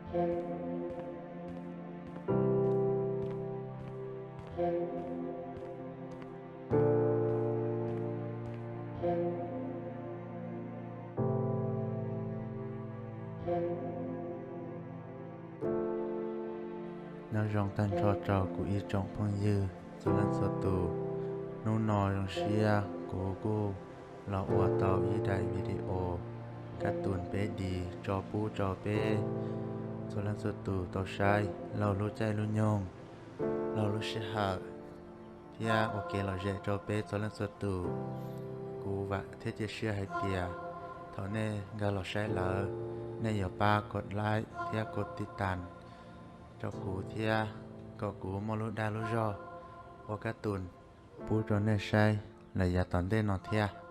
Nyob zoo tag nrho rau kuv ib tsoom phooj ywg txhua leej txhua tus. Hnub no zoo siab kuv kuj los ua tau ib daim video kab tus peb di tso pub rau peb txhua leej txhua tus tau saib laug lub caij lub nyoog, laug lub sij hawm, thiab ua kev lom zem rau peb txhua leej txhua tus. Kuv vam thiab cia siab hais tias thaum nej nkag los saib lawm, nej yuav pab kos like thiab kos tiv tas rau kuv thiab, kom kuv muaj lub dag lub zog ua kab tus pub rau nej saib los yav tom ntej no thiab.